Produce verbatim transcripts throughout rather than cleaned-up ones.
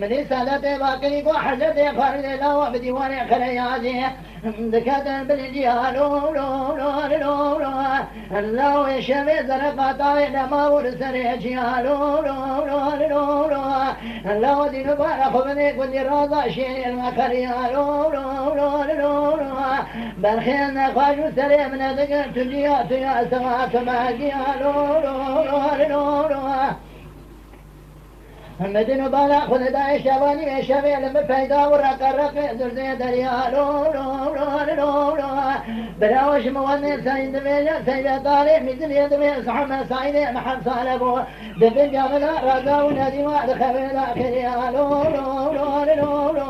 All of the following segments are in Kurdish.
Minî saletê bakirî ku hezretê xwarinê lawa bi dîwarê xereyazê diketin bilincî, alo, lo, lo, lo, lo. Lawê şevê zere qatawê nema û li serê cî, alo, lo, lo, lo, lo. Lawa dînû bara xwe binê gundî raza şêrê li me xerî, alo, lo, lo, lo, lo. Berxên nexweş û serê min e digir tu ciya, tu ya, sema tu me giya, lo, lo, lo, lo, lo. Medin û bala xwe li dayê şevanî wê şevê li min peyda û reqe reqê durzê derya, lo, lo, lo, lo, lo. Bira we ji min wenê seyî dibêje, seyî betalê, mîzilê dibê, Sihemed Seîdê, Mihem Salebo. Di bin camila raza û nedîma di xevê de xêrê, lo, lo, lo, lo, lo.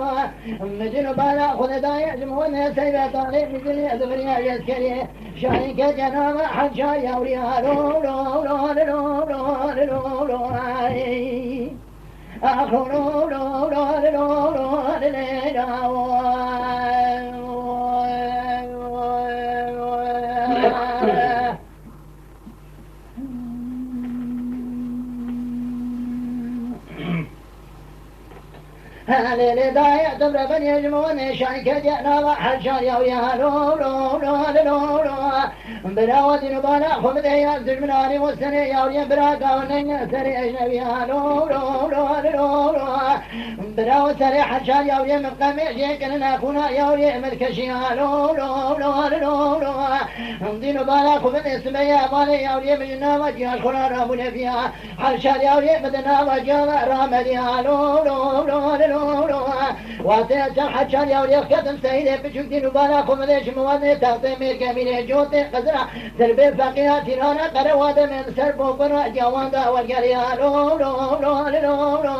Min cin û bala xwe dayê ji min ne seybe talê mizilê zivirya yeskerê. Şahî ke cenaba heca yawriya lo, lo, lo, lo, lo, lo, lo, lo, ay. Ah, lo, lo, lo, lo, lo, lo, lo, lo, lo, lo. Lê lê dayê tu bi rebenê ji min nêşan ketiye nava her çar yawriya lo lo lo lo lo. Bira we dîn û bala xwe bide ya dijminanê û serê yawriyê bira gawineyne serê ecnebî ya lo lo lo lo lo. Bira we serê her çar yawriyê min qemê jê kirine xûna yawriyê min keşiya lo lo lo lo lo. Dîn û bala xwe bidê sibeyê hevalê yawriyê min ji nava ciya ji xwe re rabûne viya. Her çar yawriyê min di nava ciya ve ramediya lo lo lo lo lo. Watê çar her çar yawriyê ketim seyîdê piçûk dîn û bala xwe bidê ji min wadê textê mêrkemîrê cotê qizira. Dirbê feqiya tîrana qere wade me li ser bokura ciyawan da wergeriya lo lo lo lo lo.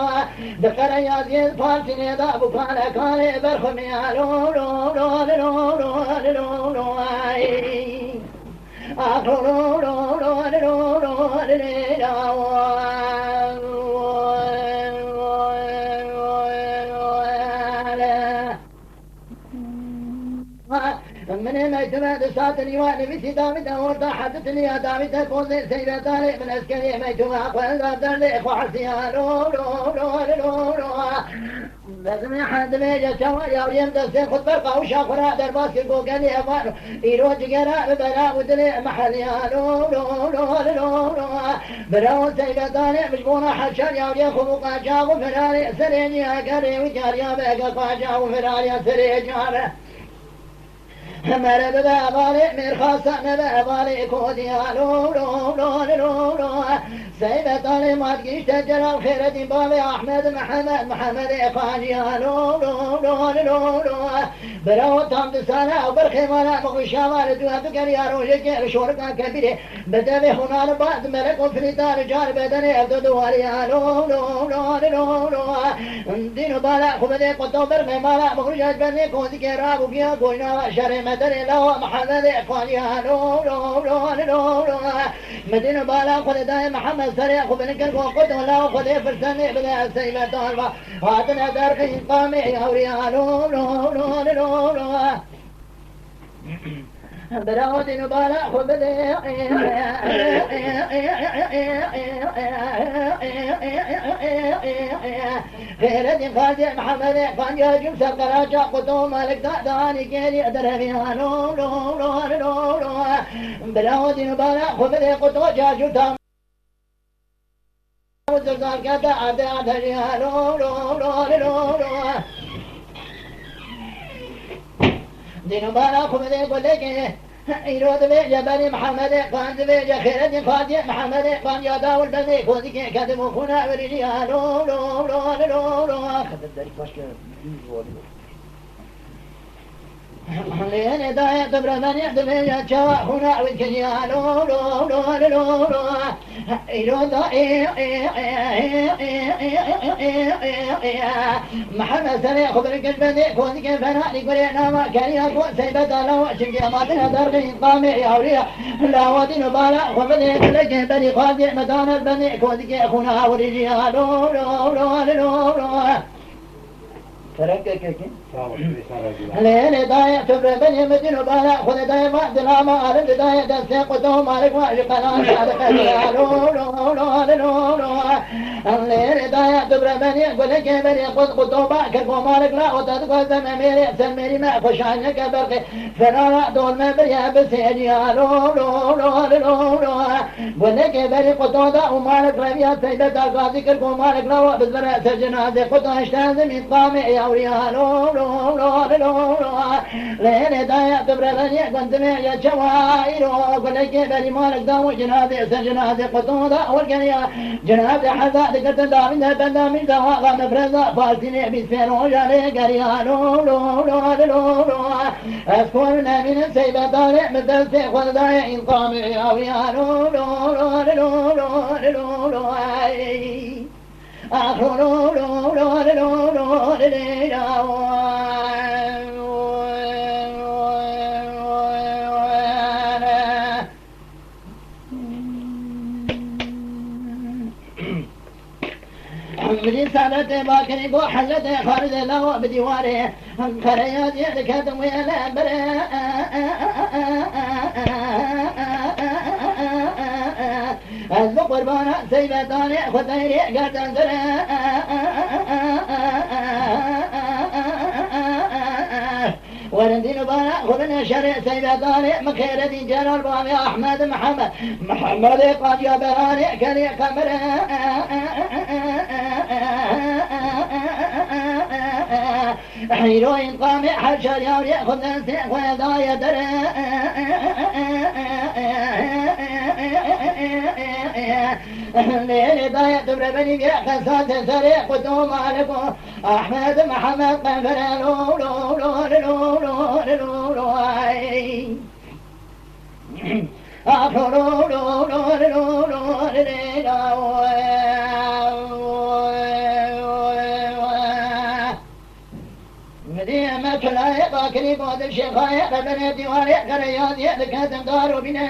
Di qereyaziyê Farsînê da bû kare karê berxwemiya lo lo lo lo lo lo lo lo. Ay. Ah, lo lo lo lo lo lo lo lo lo. Minê meytûme di satinî we nivîsî Dawîd e orta heditiniya Dawîd e pozê seyre darê min eskerê meytûme xwe da derdê xwe hesiya lo lo lo lo lo. Bezimê hedimê ye çawa yawriyê min destê xwe ber qawişa xwe ra derbas kir gogelê evan. Îro cigera bi bera û dilê meheliya lo lo lo lo lo. Bira û seyre darê min ji bona heşar yawriyê xwe bû qaca û ferarê serê niya gerê wî cariya be ge qaca û ferarê serê care. Mere bibe hevalê mêrxasa nebe hevalê kodiya lo lo lo lo lo. Seybe talê mat gişte Celal Xêredîn bavê Ahmed Mihemed Mihemedê Xaciya lo lo lo lo lo. Bira o tam di sala ew berxê mala mixuşa mala tu tu geriya rojekê şorika kebirê. Bi devê hûna li baz melek û firîta li car bedenê ev do duwaliya lo lo lo lo lo. Dîn û bala xwe bidê quto ber me mala bixrûja ji benê kozikê rabû giya goyna şerê me derê lawa Mihemedê Xaliya lo lo lo lo lo. Me dîn û bala xwe dê dayê Mihemed serê xwe binikir go quto lawa xwe dê firsenê bide seybe talba. Hatine derxî qamê yawriya lo lo lo lo lo. Bira dîn û bala xwe bidê. Xêredîn Xazê Mihemedê Xanca Cûm ser Qeraça Quto Malik da danî gelî derevî lo lo lo lo lo. Bira dîn û bala xwe bidê Quto Cacû tam. Dîn û bala xwe bidê gulekê. Îro divê cebenî Mihemedê Xan divê ce xêretî Xazê Mihemedê Xan ya dawil bendê kozikê kedim û xûna wirî ya lo lo lo lo lo. Xedir derî paşke. Lê dayê tu bi remenê dibêje çawa xûna wî kiriya lo lo lo lo lo. Îro da ê ê ê ê ê ê ê ê ê ê. Mihemed serê xwe birkiş bendê kozikê fena lî gurê nama keriya ku seybe da lawa çingê matine derxî qamê yawriya. Lawa dîn û bala xwe bidê dilekê berî xwazê me dane bendê kozikê xûna wirî jiya lo lo lo lo lo. Kerem kekekî. Sağ ol, Veysel Hacı. Lê lê dayê tu bi benê min dîn û bala xwe dê dayê ma dilama alim dê dayê destê quto malik ma ji qelan ya de qelan lo lo lo lo lo. Lê lê dayê tu Rebenê gulekê berê qut qutoba kir komarek la ota dixwaze me mêrê ser mêrî me xweşaniyeke berqê ferara dol me biriye bi sêriya lo lo lo lo lo lo. Gulekê berê qutoda û marek reviya seybeta gazî kir komarek la wa bizbere ser cinazê quto hişten zimîn qamê yawriya lo lo lo lo lo. Lê lê daye tu bi rebenê gundimê ya çewa îro gulekê berî marek da û cinazê ser cinazê qutoda wergeriya. Cinazê heza digirtin davîn de benda min de waxa mifreza partînê bîst pênc roja lê geriya lo lo lo lo lo. Ez xwe nemînin seybedarê min destê xwe didayê înqamê awiya lo lo lo lo lo lo lo lo. Ay. Ah lo lo lo lo lo lo lo lo lo. Min saletê bakirî got hezretê Xalidê lawa bi dîwarê qereya diyê diketim wê lembere. Ez bi qurbana seyvetanê xwe teyrê gerdan zere. Werin dîn û bara xwe bine şerê seyvedanê min xêre dîn Celal bavê Ahmed Mihemed Mihemedê qaciya beranê kelê qemere. Hîro întiqamê her şer yawrê xwe destê xwe daye dere. Lê lê daye tu rebenî vê qesatê serê xwe to malik o. Ahmed Mihemed Qenfere lo lo lo lo lo lo lo lo ay. Ah lo lo lo lo lo lo lo lo lo. Midî me tulayê bakirî badil şêxayê rebenê dîwarê qereyaziyê diketim dar û bîne.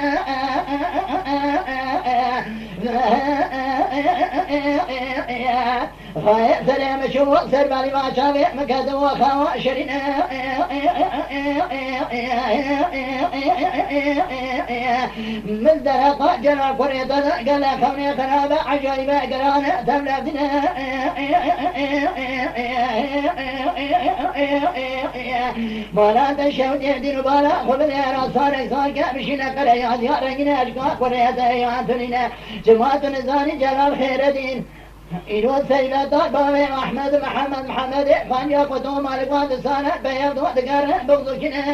Xayê serê min şû ser balî va çavê min kete wa xawa şirîne. Min dereqa celal kurê te de gele xewnê xerabe ecayîbe gerane tevle dîne. Bala te şewdê dîn û bala xwe bide ra sarek sarke bişîne qere ya diyar rengîne eşqa kurê te ya tunîne. Çima tu nizanî Celal Xêredîn? Îro seyveta bavê Ahmed Mihemed Mihemedê Xanca Kuto Malik wan disane beyev do diger bixzukine.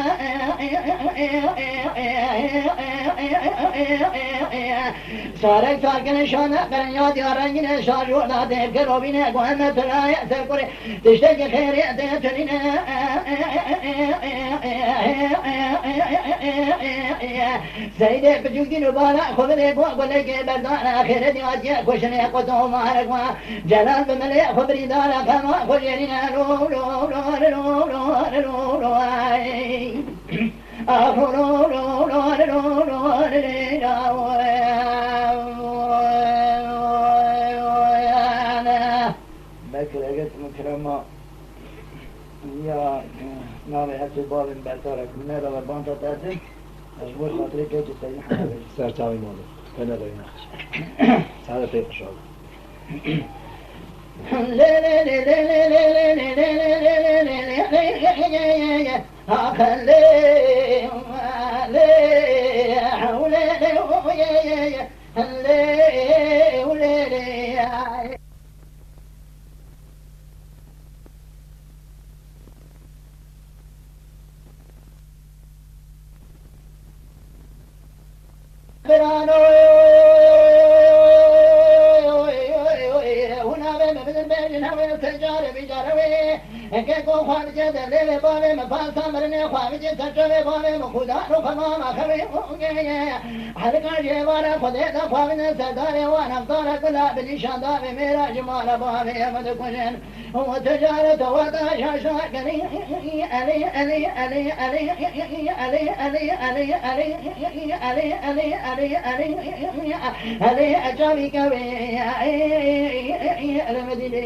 Sarek sarkine şane qenya diya rengine şarjo da dev kerovine guheme telaye serkure tişteki xêrê te tunine. Seydê piçûk dîn û bala xwe bidê bo gulekê berdana xêre diyatiye kuşinê xwe to marek wa. Celal bi milê xwe birîndara xema xwe jêrîne lo lo lo lo lo lo lo ay. Ah lo lo lo lo lo lo lo lo lo. Belkî eger min kirema ya navê hepsê bavên bertarek min neda we banta te din, ez ji bo xatirê kewtî Seydî Hemedê. Ser çavê malê. Te nedayî nexş. Sade pê xweş abi. Birano, hûn navê min bidin bêjin hewê, secarê bîcarê wê. Keko xwe bice devlê wê bavê min, pasta mirinê xwe bice serçavê bavê min, xûdar û xemama xewê. Herika jê vara Xwedê da xwe bidin serdarê wan, hevdara gula bi nîşan davê mêra ji mala bavê min dikujin. Û ticaret wada şaşa gelî, elî, elî, elî, elî, elî, elî, elî, elî, elî, elî, elî, elî, eçavî kevê, elî, elî, elî, elî,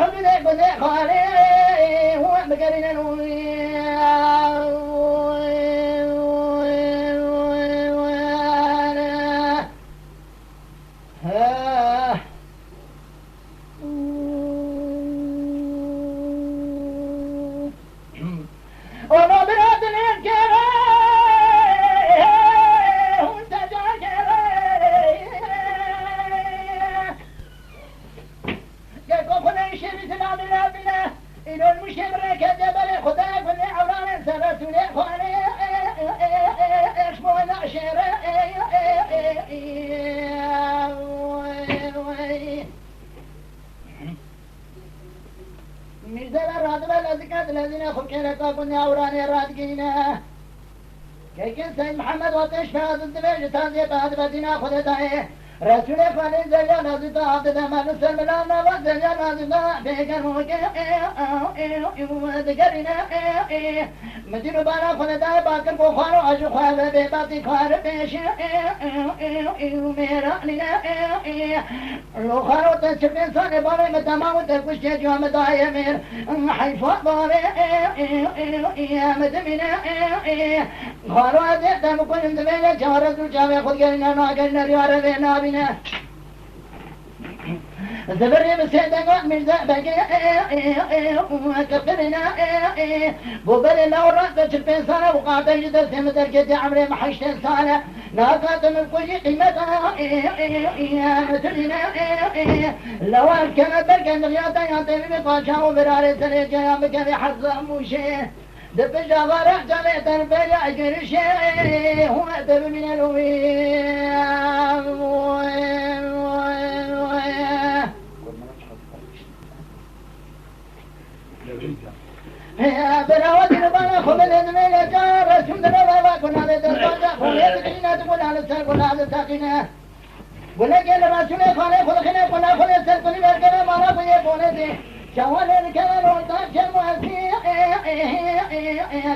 hudûdê gundê xalê, bigerînin û Ona bira dilê kere, hûn te can kere. Geko xune şêrî zilamî labîne, înon muşê birêke de berê xwe de gulê ewranê sere sûrê xwarê, eşmo naşêre. Mîrze ve radibe lezika dilezîne xwe Gereka gundê Ewranê radigihîne. Kekê Seyd Mihemed Ateş Feyaz dibêje, tazê bi hadibedîna Xwedê dayê. Resûlê Xalê Zelya Lazî te av dide, me li ser milan nava Zelya Lazî da bêgerm û ke digerîne. Midîr û bala Xwedê dayê bakir ku xwaro aji xwe ve bê batî kar pêşe mêranîne. Lo xaro te çi pê salê balê min temam û te kuştê ciya min daye mêr. Heyfa balê min dimîne. Xaro ez ê te bikujim, divê lê çare tu çavê xwe digerîne, nagerîne riya revê nabîne. Zibirê bi sê dengan Mîrze Begê qirqirîne. Bo berê law rast de çil pênc sal e û qate ji destê min derketî, emrê min heştê sal e. Naka te min kujî qîmeta min tu nîne. Lawa keme berke nixiyata ya te bibê paşa û birarê serê caya bikevê heza Mûşê. Di pişta xwe rehçanê te li beriya girişê hûn te bimîne li wî. Berawa dîrûbana xwe bide divê lê caya resûn dine bava ku navê te baca xwe lê dikîne tu gula li ser gula diteqîne. Gulekê li resûnê xanê xwe dixîne gula xwe lê ser kulî berkeve mala xwe yê bonetê. Çawa lê dikeve rol da çem û esî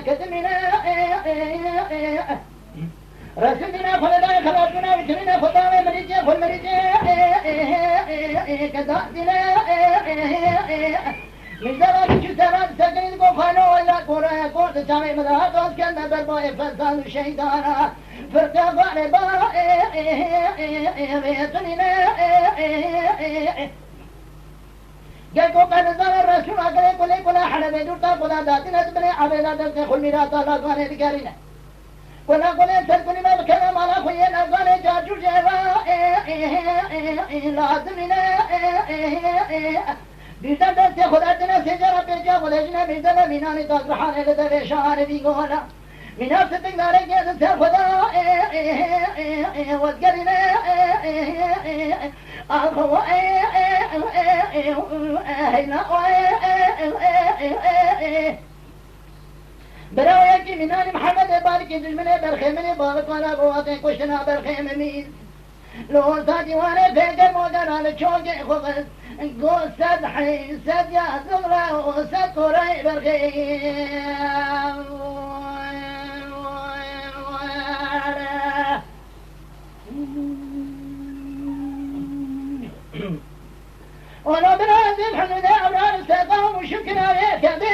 ke dimîne. Resûn dîna xwe li dayê xelatbûna û çirînê xwe dawê mirîcê xwe mirîcê ke da dîne. Mijdara biçû te ra disekinî digo xweno weyla kore kor di çavê min de hat doz kende berbayê fesan û şeytana. Firqe xwarê ba vê tunîne. Gel ku qenizana resûna gelê kulê kula helebê dûr ta kula datîne dibinê avêla destê xwe mîrata laganê digerîne. Kula kulê ser kulî me bikeve mala xwe yê laganê carcûr jê ra lazimîne. Bîrde destê xwe dertine sêcera pêca xwe lejine bîrde me mînanî dazrihanê li devê şahanê bî gola. Mîna sitik narekê di ser xwe da wezgerîne. Ax heyna. Bira yekî mînanî Mihemedê balikî dijminê berxê min ê balikana bo hatê kuştina berxê min mîn. Li orta dîwarê pêker modera li çokê xwe xist. Got sed heyv, sed ya zixra û sed korayê berxê. Ona birazim hemide evrar seqam û şükür ayet kebê.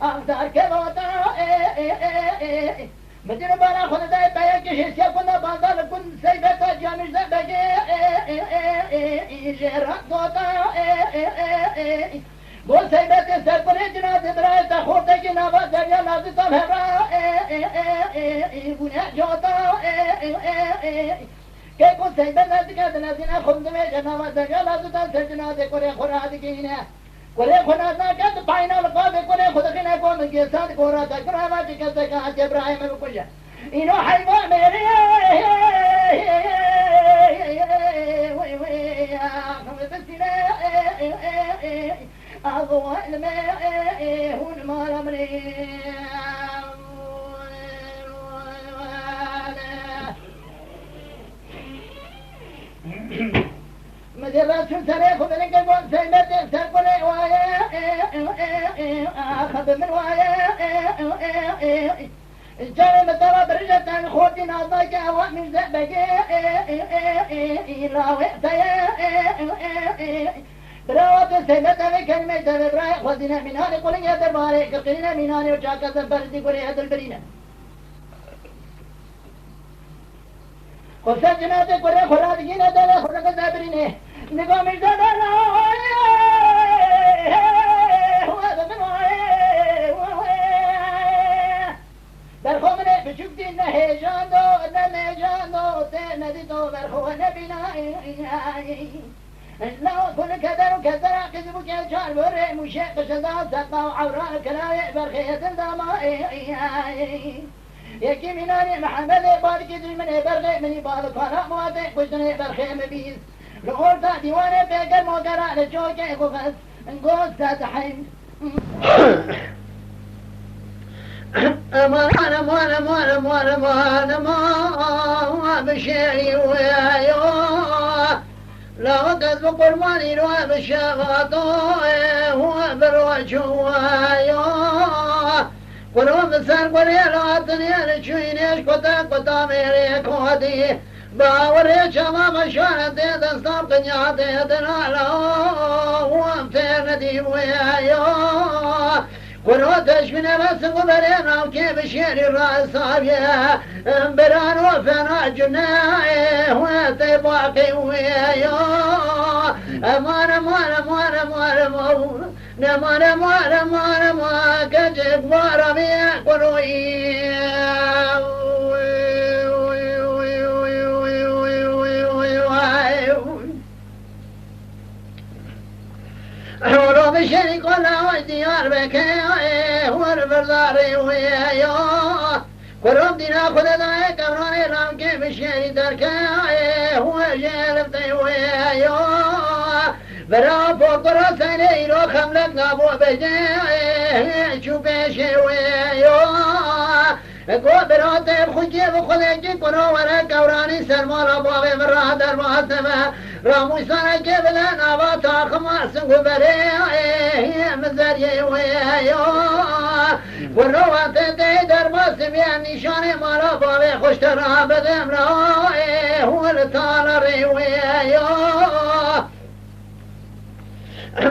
Axdar kevata, e, e, e, e. Midir bala xwe didayê peyek ji hêsiya kunda bazar li kund seybeta camîrze begê, e, e, e, e, e, jê re gota, e, e, e, e. Go seybetê serkurê cinazê birayê te xortekî nava derya lazî tam hevra, e, e, e, e, e, bûne cota, e, e, e, e. Keko seybet ez dike dilezîne xwe dibêje nava derya lazî tam ser cinazê kurê xwe radikîne. Kurê xwe naz nake, dipayîne li qavê kurê xwe dixîne ku min gêsa di gora te kir, hema çi keseke hatiye birayê min bikuje. Îno heyva mêrê, wê, wê, wê, axwe bisîne, axwe li me, hûn mala min ê. Min dê resûn serê xwe bilinge got, Zeynetê ser kulê waye, axa bi min waye. Carê min teva birije ten xortî nazda ke ewa mîrze begê, lawê te ye. Birawa tu Zeynet evê kelimê devê birayê xwe dîne mînanê kulingê derbarê, qirqirîne mînanê û çakeze berzî gurê edil birîne. Xwe ser cinatê kurê xwe radigîne, devê xwe dike zebirînê. Niga mijde bela, we bi min wayê, we, we. Berxwe min ê biçûk dî ne hêjan do, ne mêjan do, tê nedîto berxwe nebîna. Law kul keder û kezera qîz bû ke çar borê mûşê qişida seqa û ewra kelayê berxê din dama. Yekî mînanê Mihemedê balikî dijminê berxê minî balikana muhatê kuştinê berxê min bîst. Li orta dîwanê pêker mogera li çokê xwe xist, got, Sedhîn. Eman, eman, eman, eman, eman, eman, bi şêrî wê yo. Lawo dest bi qurbanî ro bi şevato, ê, hu bi roçû wê yo. Quro bi ser qurê latinê li çûyînê ji kota kota mêrê kodî. Bawirê çava meşan tê destan qinya tê dinala û em tê nedî wê yo. Kuro teşmîne ve singu berê navkê bi şêrî ra saviye. Em birano fena cune wê tê baqê wê yo. Eman, eman, eman, eman, eman. Nemane mane mane ma keçek mara bî kuroyî. Holo bi şerî kola oy diyar beke, hol verdarê wê ya. Kurum dîna xwe de dayê kevranê lamkê bi şêrî derkeyayê hû jê liftê wê yo. Vera pokura seynê îro xemlek nabo bejeyayê hê çû pêşê wê yo. Go bira tê xwe kê bi xwedekî kuro were kevranî sermala bavê min ra derbas nebe. Ramûsanekê bile nava taxima sing û berê, ê, min zeriyê wê yo. Kuro wextê tê derbas dibiye nîşanê mala bavê xwe ji te ra bidim la, ê, hûn li tala rê wê yo.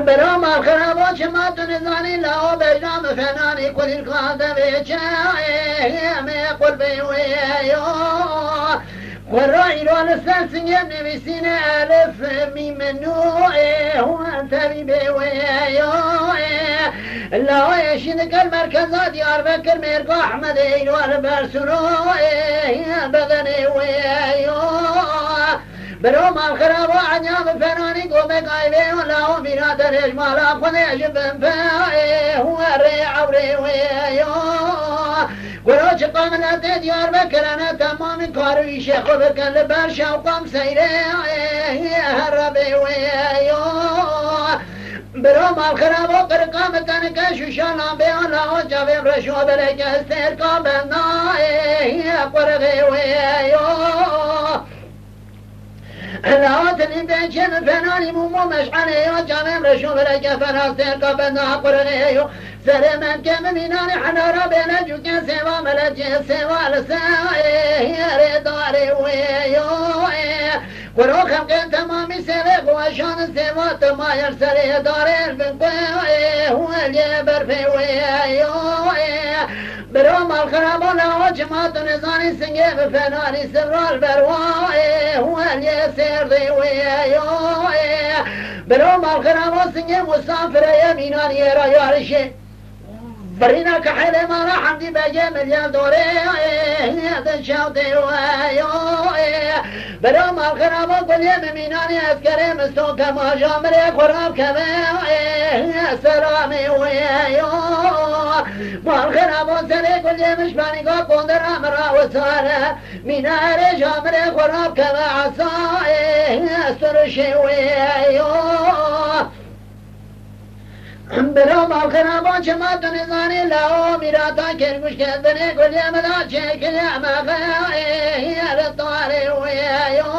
Bira malxirabo çima tu nizanî la o bejna min fenanî kulîlkan devê çe, ê, em ê qulbê wê yo. Xwe ra îro li ser singê nivîsîne elif mîm nû ê hûn tevî bê wê yo ê. Lawê şî dikel merkeza Diyarbekir mêrgo Ehmedê îro li ber sûro ê bedenê wê yo. Biro malxirabo enya bi fenanî gomek ayvê yo lawo mîna derêj mala xwe de ji bin pe ê hûn rê ewrê wê yo. Guro çiqa miletê Diyarbekirane temamî kar û îşê xwe bikin li ber şewqam seyrê here bê wê yo. Biro malxirabo qirika min tenike şûşa nabê ana o çavê reşo beleke stêrka benda qurixê wê yo. Latinî pêçê min fenanî mûmo meş'elê yo, çavên reşo beleke fena stêrka benda qurixê yo. Serê mevkê min mînanî henara bêne cûkê sêva melekê sêva li serê darê wê yo. Kuro xelqê temamî sêvê xweşan sêva temayel serê darê bin ku wê lê berfê wê yo. Biro malxirabo lawa çima tu nizanî singê bi fenanî sivral berwa ê hûn lê sêrdê wê yo ê. Biro malxirabo singê musafirê ye mînanî êra yarişê. Virîna kehêlê mala Hemdî Begê milyan dorê ê hûn din çewdê wê yo ê. Biro malxirabo gulê bi mînanî eskerê misto kemaja mirê xwe rav keve ê selamê wê yo. Malxirabo serê gulê min ji benîga kondera min ra wesare. Mîna erêja min ê xwe rabkeve esayê, ez tu rişê wê yo. Bira malxirabo çima tu nizanî, lawo mîrata Kerguş ke binê gulê min da çêkiriye mexeyê, li tarê wê yo.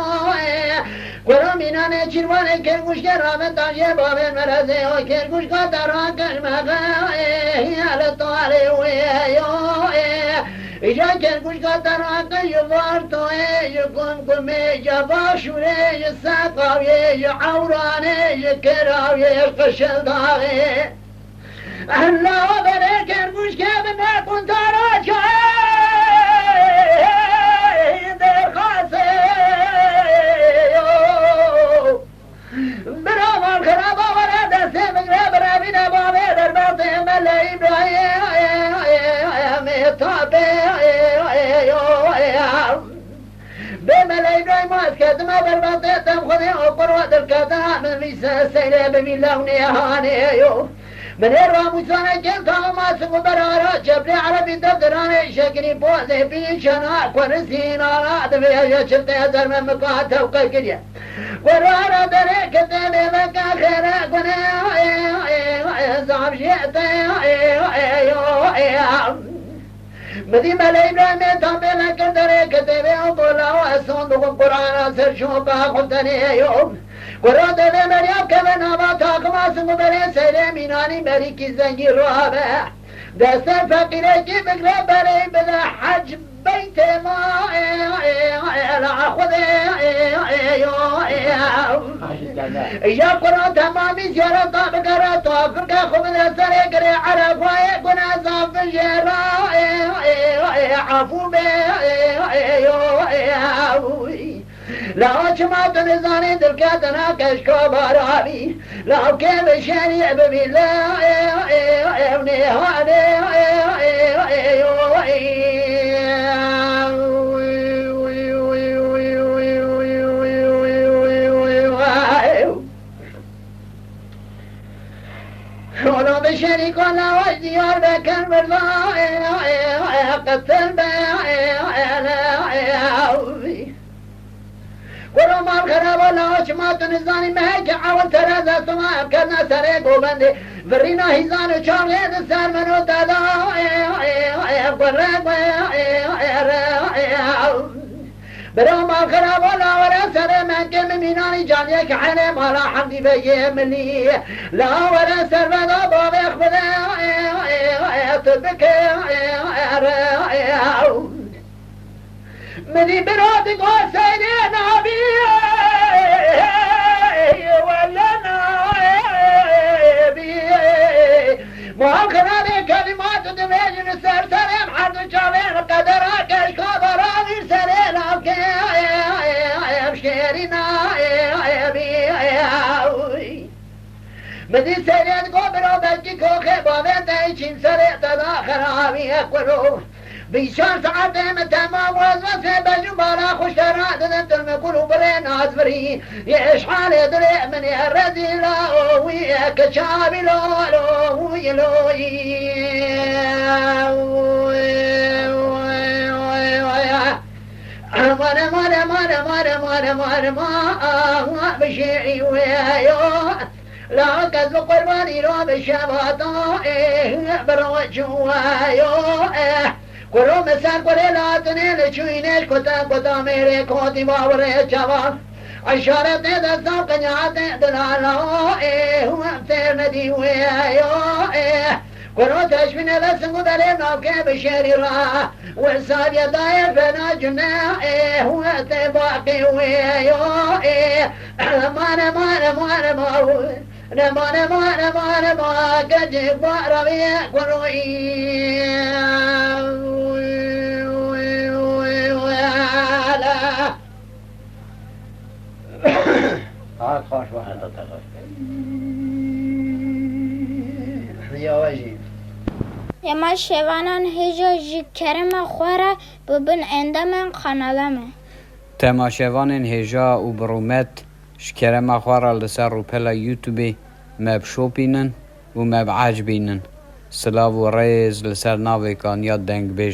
Kuro mînanê çîrvanê Kerguş ke rabe tajê bavê merezê yo. Kerguş ka te rakir mexeyê, li tarê wê yo. Îca Kerguşka te rake ji Vartoyê, ji Kumkumê, ji Başûrê, ji Seqawiyê, ji Ewranê, ji Kerawiyê, ji Qişildaxê. Hela berê Kerguşkê bi ne quntara çayê derxasê yo. Bira van xiraba were destê bigre, birevîne bavê derbasê Mele Îbrahîmê tapê. Bê Mele Îbrahîm ez ketime derbasê, dem xwedê okur we dilketina min vîse seyrê bivî lewnê hanê yo. Min ê ramûsanekê tawma sik û berara çeplê erebî de diranê şekirî pozê pîçena kurizîn ala divê çiftê zerme mika tewqe kiriye. Kurara derê kitêbê veke xêre gune, zaf jê te, Midî Mele Îbrahîmê tam pê vekir derê kitêbê û gola û eson bixwe Qur'ana ser şoka xwe tenê yo. Kura devê Meryem keve nava takima sing û berê seyrê mînanî berîkî zengî rabe. Destê feqîrekî bigre berê bide hec beytê ma, la Xwedê, ya Qur'an temamî ziyareta bigere tafike xwe bide serê girê Erefayê gune zaf bijêra, efû bê. Lawa çima tu nizanî dilketina keşka baravî. Law kê bi şerî bibî la, ew nêhale. Ola bi şerîka lawa ji Diyarbekir birda, qitil be, Kuro mal xeraba la çima tu nizanî meheke ewil tere destuma ev ketine serê govendê. Virîna hîzan û çavê di ser min û te da, gure gure. Bira mal xeraba la were serê mehekê min mînanî caniyek henê mala Hemdî Beyê Milî. La were serveda bavê xwe de, tu bike. Minî bira digo seyrê nabî, wele nabî. Mal xirabê kelîmat dibêjin ser serê em her du çavên qedera keşka baravîr serê lavkê, em şêrîna bî. Min dî seyrê digo biro belkî koxê bavê te çîn serê te da xerabiye kuro. Bî çar saetê min temam wezwesê bejû bala xuştera didin tu min kul û birê nazvirî. Yê eşxalê dilê min ê rezîla o wî eke çavî lo lo wî lo yî. Mane mane mane mane mane mane ma bişêrî wê yo. La kes bi qurbanî ro bi şevata, eh, bi roç wayo, eh. Kuro min ser kurê latinê li çûyînê ji kuta kuta mêrê kotî bawirê çavan. Îşaretê desta qiniyatê dilala, eh, têr nedî wê yo, eh. Kuro teşmînê ve sing û berê navkê bi şêrî ra. Wisa bîye dayê fena cune, eh, tê baqê wê yo, eh. Mane mane mane ma. Ne mane mane mane ma gecik bara wê kuroyî. Hat xweş be. Ya we jî. Ema şevanan hêja ji kerema xwe re bibin endamên kanala me. Temaşevanên hêja û bi rûmet, ji kerema xwe re li ser rûpela YouTube me bişopînin û me biecibînin. Silav û rêz li ser navê kaniya dengbêjan.